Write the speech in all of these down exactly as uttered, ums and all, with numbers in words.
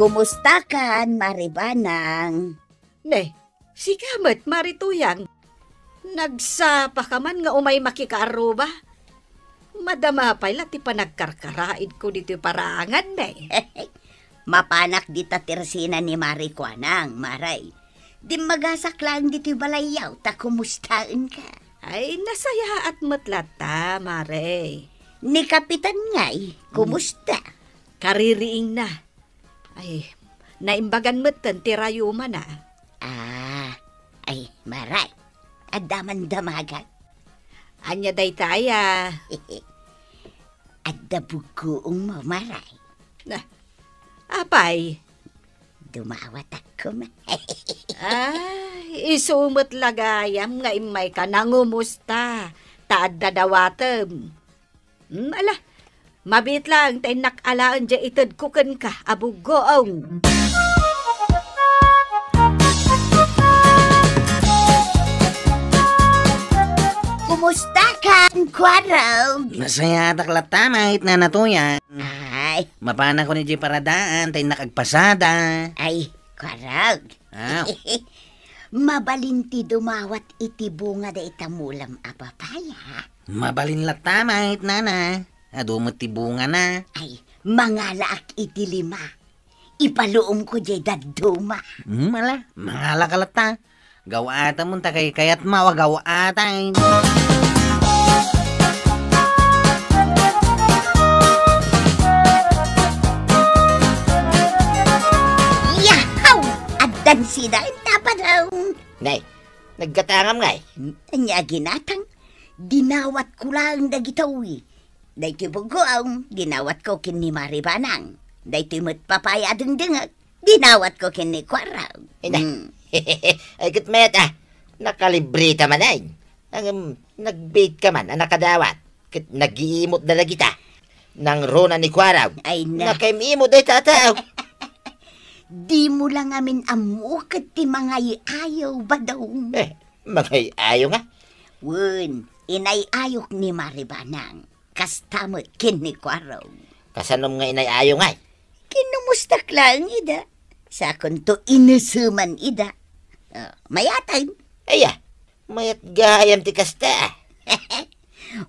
Kumustakan, Mari Banang? Ne, sika met, Mari Tuyang. Nagsapaka man nga umay makikaarruba? Madama pay la ti panagkarkaraidko ditoy parangan, ne. Mapanak dita tersena ni Mari Kuanang, Mari. Dimmagasak laeng ditoy balayyo, ta kumustaenka? Ay, nasayaat met latta, Mari. Ni Kapitan ngay, kumusta? Kaririingna. Ay, naimbagan metten ti rayumana. Ah, ay, Mari. Adda man damagak. Ania dayta aya? Adda buggoongmo, Mari. Na, apay? Dumawatak koma. Ay, isu met la gayam nga immayka nangumusta, ta adda dawatem. Hmm, ala, mabiit laeng ta innak alaen diay itedko kenka a buggoong. Kumustakan, Kuarog? Nasayaatak latta, Mari Tuyang. Ay. Mapanakon idiay paradaan, ta innak agpasada. Ay, Kuarog. Ah. Mabalin ti dumawat iti bunga dayta mulam a papaya? Mabalin latta, Mari Tuyang. Adu met ti bungana. Ay, mangalaak iti lima. Ipaluomko diay dadduma. Hmm, ala, mangalaka latta. Gaw-atamon ta kaykayatmo a gaw-atam. Yahaw! Addan sida inta padong. Nay, naggatangam ngay? Ania ginatang? Dinawatko laeng dagitoy. Daytoy buggoong, dinawatko ken ni Mari Banang. Daytoy met papaya a dengdengngeg, dinawatko ken ni Kuarog. Ina. Hmm. Ay, ket mayat, ah. Nakalibreta man, ay. Ngem, nagbiitka man a nakadawat. Ket nagiimotda dagita. Nangruna ni Kuarog. Ay, na. Nakaim-imot dayta a tao. Dimo la ngamin ammo ket ti mangay-ayo, Badong. Eh, mangay-ayo nga? Wen, inay-ayok ni Mari Banang. Kasta met ken ni Kuarog. Kasanom nga inay-ayo ngay? Kinumustak laeng ida. Sakonto ineseman ida. Ah, mayat, ay. Aya, mayat gayam ti kasta.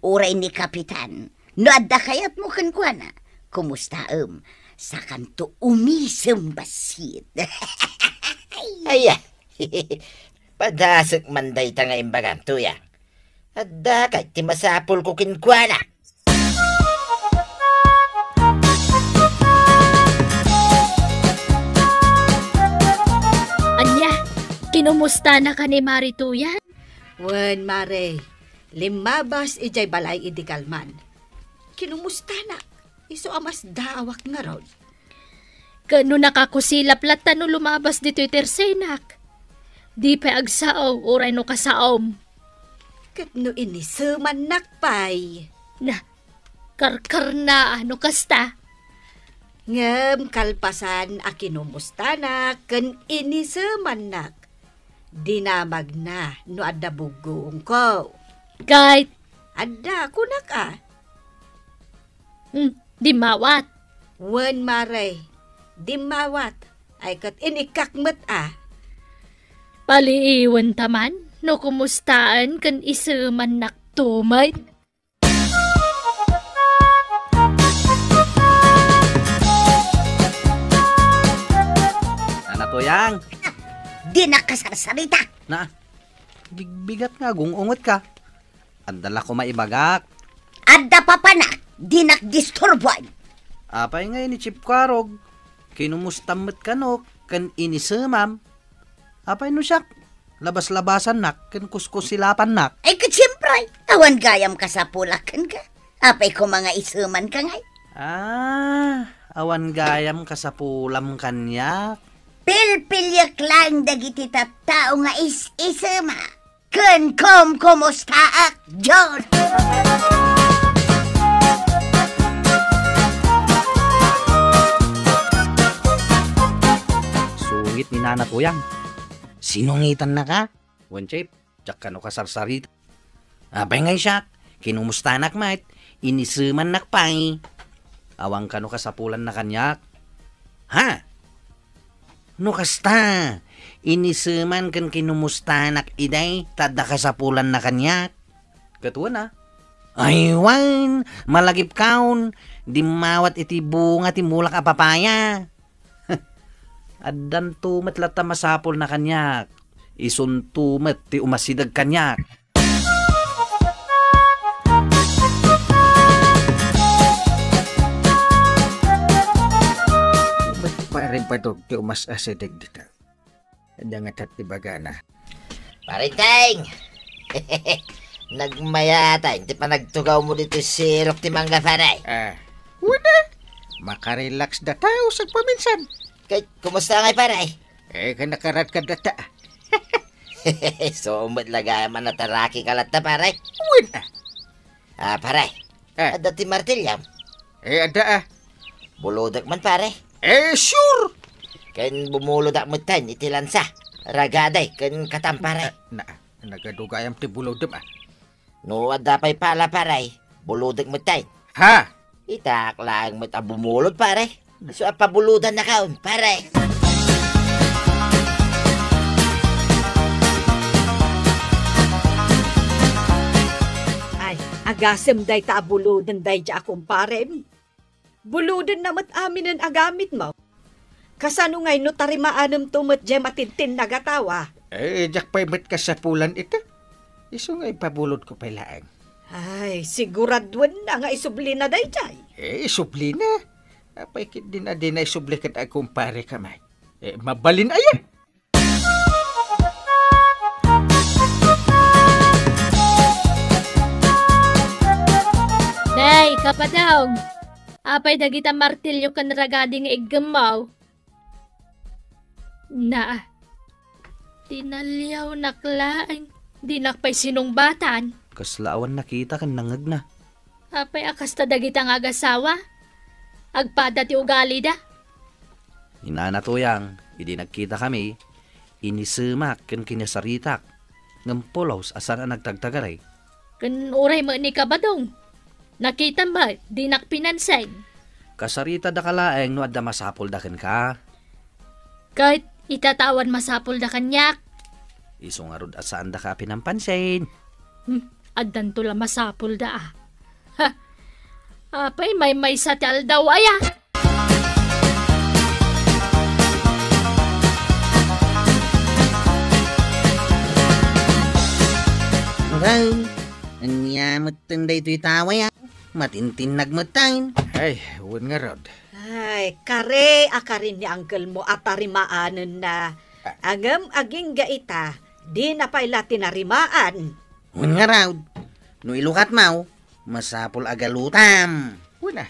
Uray ni Kapitan, no adda kayatmo kenkuana, kumustaem? Sakanto umisem bassit. Aya, padasek man dayta nga imbagam, Tuyang. Adda kay ti masapulko kenkuana. Ania, kinumustanaka ni Mari Tuyang? Wen, Mari, limmabas idiay balay idi kalman. Kinumustanak, isu a masdaawak ngarud. Ket no nakakusilap latta no lumabas ditoy tersenak, di pay agsao uray no kasaom. Ket no inisemannak pay? Na, karkarna a no kasta. Ngem kalpasan a kinumustanak ken inisemannak, dinamagna no adda buggoongko. Ket adda, kunak a. Hmm, dimmawat. Wen, Mari, dimmawat. Ay ket inikkak met a. Paliiwenta man no kumustaen ken isemannakto met. Nana Tuyang. Dinak kasarsarita. Na, bigbigat nga agung-ungetka. Adda la koma ibagak. Adda papanak, dinak disturboan. Apay ngay ni Chief Kuarog? Kinumustam met kano ken inisemam? Apay no siak? Labas-labasannak ken kuskusilapannak. Ay, ket siempre, awan gayam kasapulak kenka. Apay koma nga isemanka ngay? Ah, awan gayam kasapulam kaniak. Pilpiliek laeng dagiti tattao nga is-isema. Ken kumkumustaak, John! Sungit ni Nana Tuyang. Sinungitannaka? Wen, Chief, diak kano kasarsarita. Apay ngay siak, kinumustanak met, inisemannak pay. Awan kano kasapulanna kaniak. Ha? No kasta, iniseman ken kinumustanak idiay ta adda kasapulanna kaniak. Ket wen a. Ay wen, malagipkaon, dimmawat iti bunga ti mulak a papaya. Addanto met latta masapulna kaniak. Isunto met ti umasideg kaniak. Met pare Badong ti umas-asideg dita. Ania ngata ti bagana? Parinteng! Nagmayatan ti panagtugawmo ditoy sirok ti mangga, pare. Ah, wen a. Makarelax data usag paminsan. Kay, kumusta ngay, pare? Eh, kanakarad ka data. Isu met la gayam a natarakika latta, pare. Wen a. Ah, pare. Ah. Adda ti martilyo? Eh, adda a. Bulodek man, pare. Eh, sure! Ken bumulodak metten iti lansa. Ragadi ken katam, pare. Ah, na, nagadu gayam ti bulodem a. No adda pay pala, pare, bulodek metten. Ha? Itak laeng met a bumulod, pare. Isu a pabulodannakaon, pare. Ay, agasem dayta a buloden daydiay a kumparem. Bulodenna met aminen a gamitmo. Kasano ngay no tarimaanemto met diay matintinnag a tawa? Eh, diak pay met kasapulan ita. Isu nga ipabulodko pay laeng. Ay, siguraduenna nga isublina daydiay. Eh, isublina? Apay ketdin a dina isubli ket agkumpareka met? Eh, mabalin aya? Nay, Kapadong, apay dagita martilyo ken ragadi nga iggemmo? Na, tinaliawnak laeng, dinak pay sinungbatan. Kasla awan nakita ken nangngegna. Apay a kasta dagita nga agasawa? Agpada ti ugalida? Inana, Tuyang, idi nagkitakami, inisemak ken kinasaritak, ngem pulos a saan a nagtagtagari. Ken uray met ni Kabadong, nakitam met, dinak pinansin. Kasaritadaka laeng no adda masapulda kenka. Ket ita ta awan masapulda kaniak. Isu ngarud a saandaka a pinampansin. Hmm, addanto la masapulda a. Ha! Apay, maymaysa ti aldaw aya. Agay, ania metten daytoy tawa aya? Matintinnag metten. Ay, wen ngarud. Ay, kari a karin ni uncle mo a tarimaanenna. Ah. Ngem agingga ita, dina pay la tinarimaan. Wen ngarud, no ilukatmo, masapul a galutam. Wen a,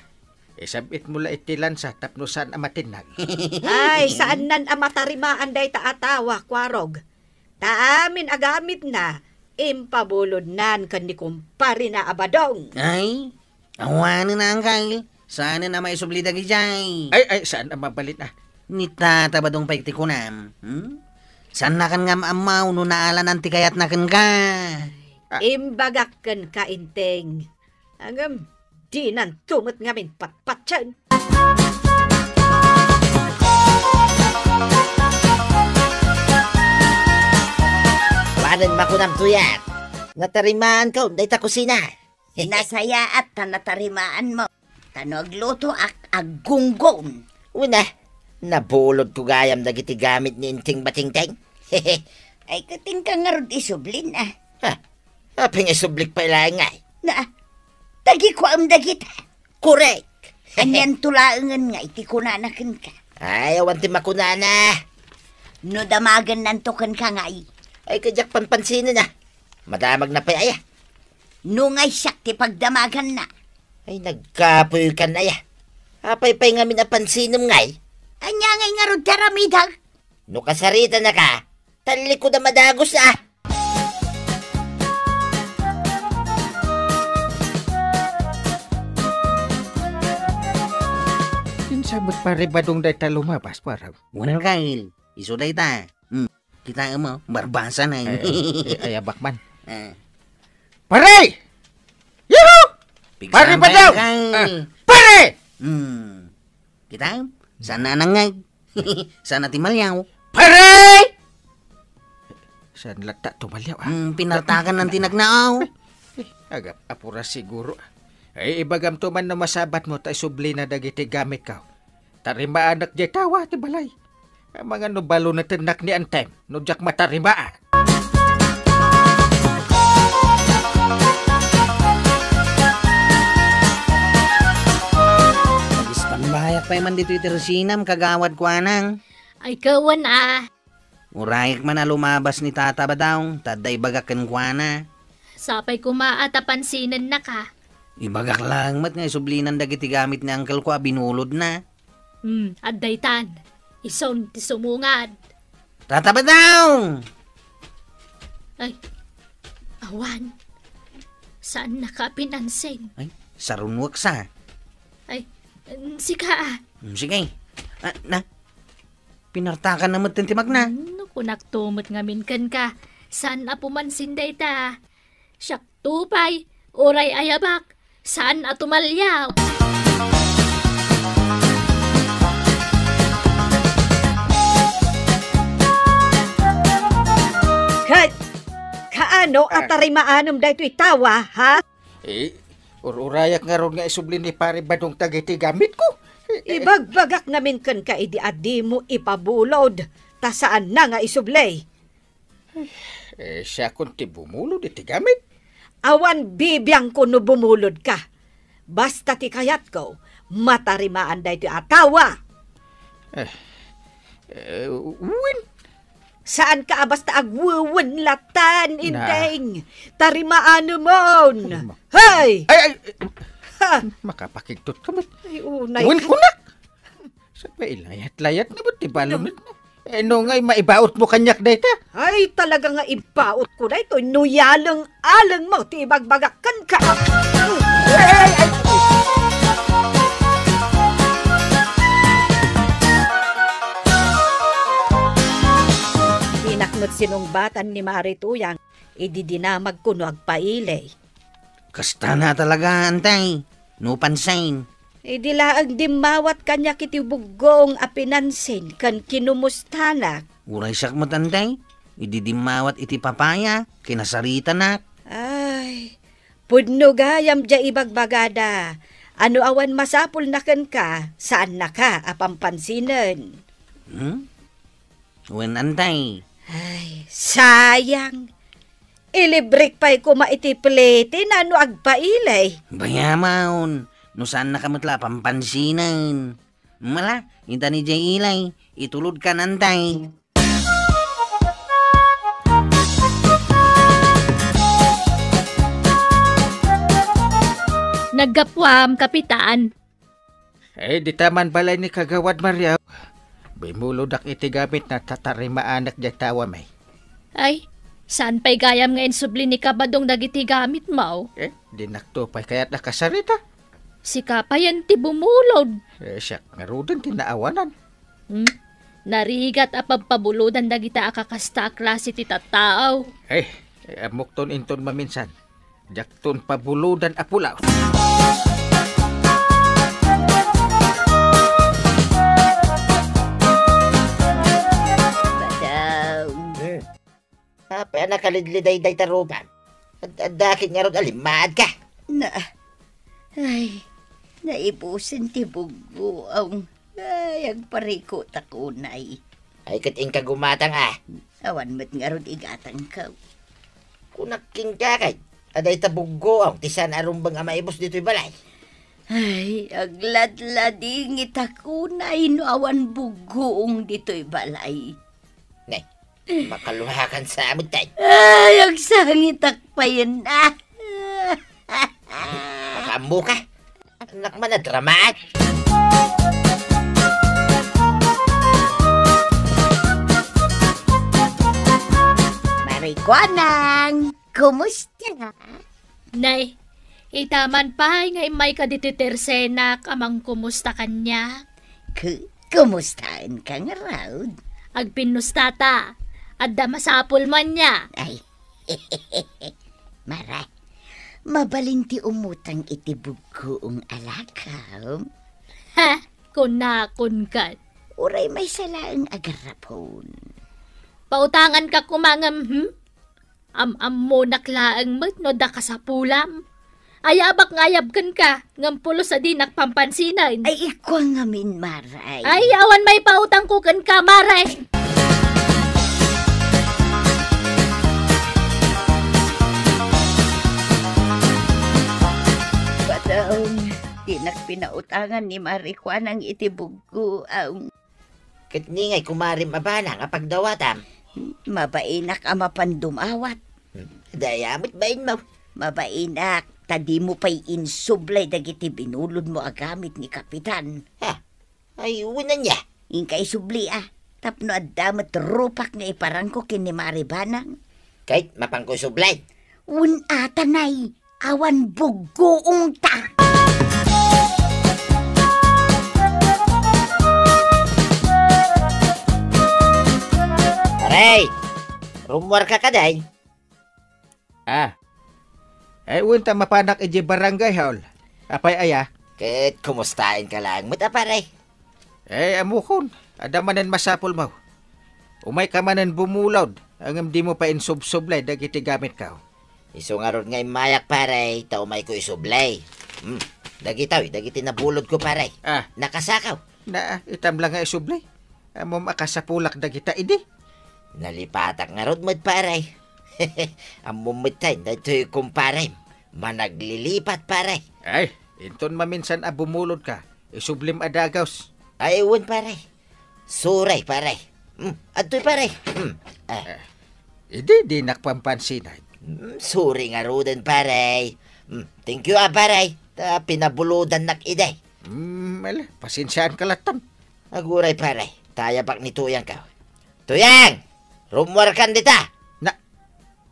isab-itmo la iti lansa tapno saan a matinnag. Ay, saannan a matarimaan dayta a tawa, Kuarog. Ta amin a gamitna, impabulodnan ken ni kumparena a Badong. Ay, awanen a, uncle. Saanen a maisubli dagidiay. Ay, ay, saan a mabalin a. Ni Tata Badong pay ti kunam, hmm? Saannakan nga maammo no naalanan ti kayatna kenka. Ah. Imbagak kenka, Inteng. Ngem, dinanto met ngamin patpatien. Wanen makunam, Tuyang. Natarimaanko dayta kusina. Nasayaat ta natarimaanmo. Ta no aglutoak, aggunggon. Wen a, nabulodko gayam dagiti gamit ni Inteng Batingteng. Ay, ket inka ngarud isublin a. Ha? Apay nga isublik pay laeng ngay? Na, tagikuam dagita. Korek. Anianto laengen nga iti kunana kenka? Ay, awan ti makunana. No damagennanto kenka ngay? Ay, ket diak panpansinen a. Madamagna pay aya. No ngay siak ti pagdamaganna? Ay, nagkapoykan aya. Apay pay ngamin a pansinem ngay? Ania ngay ngarud ti aramidek? No kasaritanaka, tallikod a madagus a. Insa met pare Badong dayta lumabas, pare? Wen, uncle, isu dayta. Hmm. Kitaem, o, barbasa na. Ay, ay, ay, ayabak man. Eh. Pare! Yuhu! Pigsa Pare ang Badong! Kyle. Ah, pare! Hmm. Kitaem? Saan na nangngeg? Saan a ti maliaw? Pare! Saan latta tumaliaw, ah? Hmm, pinartakan ng tinagna, aw. Eh, agap-, apura siguro. Ay, ibagam to man no masabat mo ta isublina dagiti gamitko. Tarimaanak diay tawa ti balay. Amangan no balunetennak ni Antem, no diak matarimaan. Agispambayak pay man ditoy ti resinam, kagawad kuanang. Ay, kawan, ah. Urayak man a lumabas ni Tata Badong, ta adda ibagak kenkuana. Sapay koma a ta pansinennaka. Ibagak lang met nga isublinan dagiti gamit ni uncle ko a binulodna. Hmm, adda itan. Isun ti sumungad. Tata Badong! Ay, awan. Saannaka a pinansin. Ay, sarunwek sa. Ay, sika, ah. Hmm, sige. Ah, na, pinartakan na met ti magna. Hmm, no, kunak to met ngamin kenka. Saan a pumansin dayta? Siak to pay, uray ayabak, saan a tumaliaw. Ket kaano a Ah. tarimaanem daytoy tawa, ha? Eh, ur-urayak ngarud nga isubli ni Pare Badong dagiti gamitko. Eh, eh. Ibagbagak ngamin kenka idi a dimo ipabulod, ta saanna nga isubli. Eh, siakon ti bumulod iti gamit. Awan bibiangko no bumulodka. Basta ti kayatko, matarimaan daytoy a tawa. Eh, eh, wen. Saanka a basta agwewen latan, Na. Inteng. Tarimaanemon. Ma- Hey! Ay, ay, ay. Ha! Makapakigtot ka met. Ay, unay Wen ka. Kunak. Sapay ilayat-layat na met ti balon. Ano? Eh, no ngay maibaot mo kaniak dayta? Ay, talaga nga ibaot ko daytoy no yaleng-aleng mo ti ibagbagak kenka. Dinak met sinungbatan ni Mari Tuyang idi dinamagko no agpaili. Kastana talaga, Antay. No pansin. Idi laeng dimmawat kaniak iti buggoong a pinansin ken kinumustanak. Uray siak met, Antay. Idi dimmawat iti papaya, kinasaritanak. Ay, pudno gayam diay ibagbagada. No awan masapulna kenka, saannaka a pampansinen. Hmm? Wen, Antay. Ay, sayang. Ilibrek pay koma iti plete na no agpaili. Bayamon, no saannaka met la a pampansinen. Mala, inta ni jay ilay, itulodkan, Antay. Naggapuam, Kapitan. Eh, dita man balay ni Kagawad Mario. Bimulodak iti gamit na ta tarimaanak diay tawam, eh. Ay, saan pay gayam nga insubli ni Kabadong dagiti gamitmo? Eh, dinakto pay kayat a kasarita. Sika payen ti bumulod. Eh, siak ngaruden ti naawanan. Hmm? Narigat a pagpabulodan dagita a kakasta a klase ti tattao. Eh, eh, ammokton inton maminsan. Diakton pabulodan a pulaw. Badong. Hmm. Apay a nakalidliday dayta rupam? Ad-, adda ket ngarud a limmaadka? Na, ay, naibusen ti buggoong. Ay, agparikutak unay. Ay, ket inka gumatang, a. Awan met ngarud igatangko. Kunak kenka, kay, a dayta buggoong ti saan a rumbeng a maibus ditoy balay. Ay, agladladingitak unay no awan buggoong ditoy balay. Nay, makaluhakan sa amin, tay. Ay, agsangitak payen, a. Makaammo ka. Anak man a dramaan. Marikuanang, kumusta? Nay, ita man pay nga immayka ditoy tersenak a mangkumusta kaniak. Ku-, kumustaenka ngarud? Agpinnustata. Adda masapulmo ania? Ay, Mara, mabalin ti umutang iti buggoong a lakam? Ha? Kunakon ket. Uray maysa laeng a garapon. Pautanganka koma ngem, hmm? Am-ammonak laeng met no adda kasapulam. Ayabak nga ayab kenka, ngem pulos a dinak pampansinan. Ay, ikua ngamin, Maray. Ay, awan maipautangko kenka, Maray. Patang, dinak pinautangan ni Maray Kuanang iti buggo, aw. Ket ni ngay kumarem a banang a pagdawatam? Mabainak a mapan dumawat. Hmm, daya met bainmo. Mabainak, ta dimo pay insublay dagiti binulodmo a gamit ni Kapitan. Ha? Ay, wen ania? Inka isubli a, tapno adda met rupak nga iparangko ken ni Mari Banang. Ket mapanko isublay? Wen a, tanay, awan buggoongta. Pare, rummuarka kadi? Ah. Ay, wen ta mapanak idiay barangay hall. Apay aya? Ket kumustaenka laeng met a, pare? Eh, ammokon, adda manen masapulmo. Umayka manen bumulod, ngem dimo pay insubsublay dagiti gamitko. Isu ngarud nga immayak, pare, ta umayko isublay. Hmm, dagitoy, dagiti nabulodko, pare. Ah. Nakasakaw. Na, itam la nga isublay. Ammom a kasapulak dagita idi. Nalipatak ngarud met, pare. Ammom metten, daytoy kumparem. Managlilipat, pare. Ay, inton maminsan a bumulodka, isublim a dagus. Ay, wen, pare. Suray, pare. Hmm, adtoy, pare. Hmm. Ah. Eh, idi dinak pampansinan. Hmm, suray ngaruden, pare. Hmm, thank you, ah, pare. Ta pinabulodannak idi. Hmm, ala, pasensiaanka latta. Aguray, pare. Ta ayabak ni Tuyangko. Tuyang! Rummuarkan dita! Na-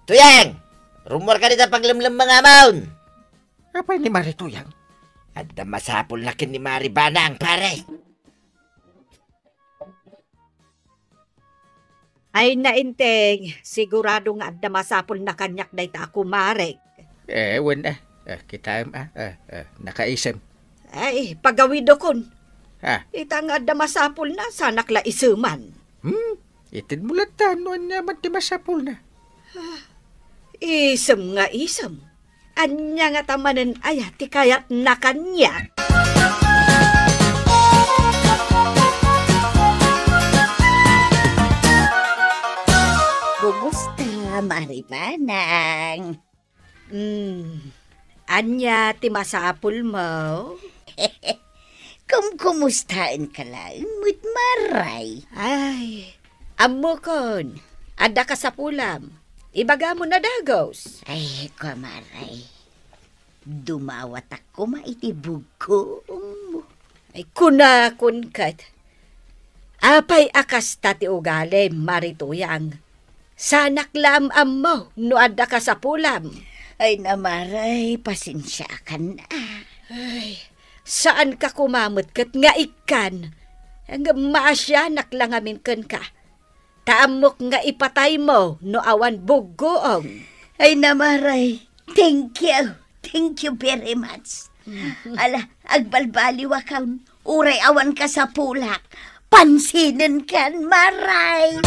Tuyang! Rummuarkan dita, paglemlemmengamon! Apay ni Mari Tuyang? Adda masapulna ken ni Mari Banang, pare. Ay, nainteng, sigurado nga adda masapulna kaniak dayta a kumarek. Eh, wen, ah. Eh, kitaem, ah. Eh, eh, nakaisem. Ay, pagawidokon. Ha? Ita nga adda masapulna, sanak la iseman. Hmm? Itedmo latta no ania man ti masapulna. Ah, isem nga isem. Ania ngata manen aya ti kayatna kaniak? Kumusta, Mari Banang? Hmm, ania ti masapulmo? Kumkumustaenka laeng met, Maray. Ay, ammokon, adda kasapulam. Ibagamon a dagus. Ay, kumaray. Dumawatak koma iti buggoom. Ay, kunakon ket, apay a kasta ti ugalim, Mari Tuyang? Sanak la am-ammo no adda kasapulam. Ay, Maray, pasensiaakan a. Ay, saanka koma met ket nga ikkan. Ngem maasianak la ngamin kenka. Ta ammok nga ipataymo no awan buggoong. Ay, Maray, thank you. Thank you very much. Ala, agbalbaliwakon. Uray awan kasapulak. Pansinenkan, Maray.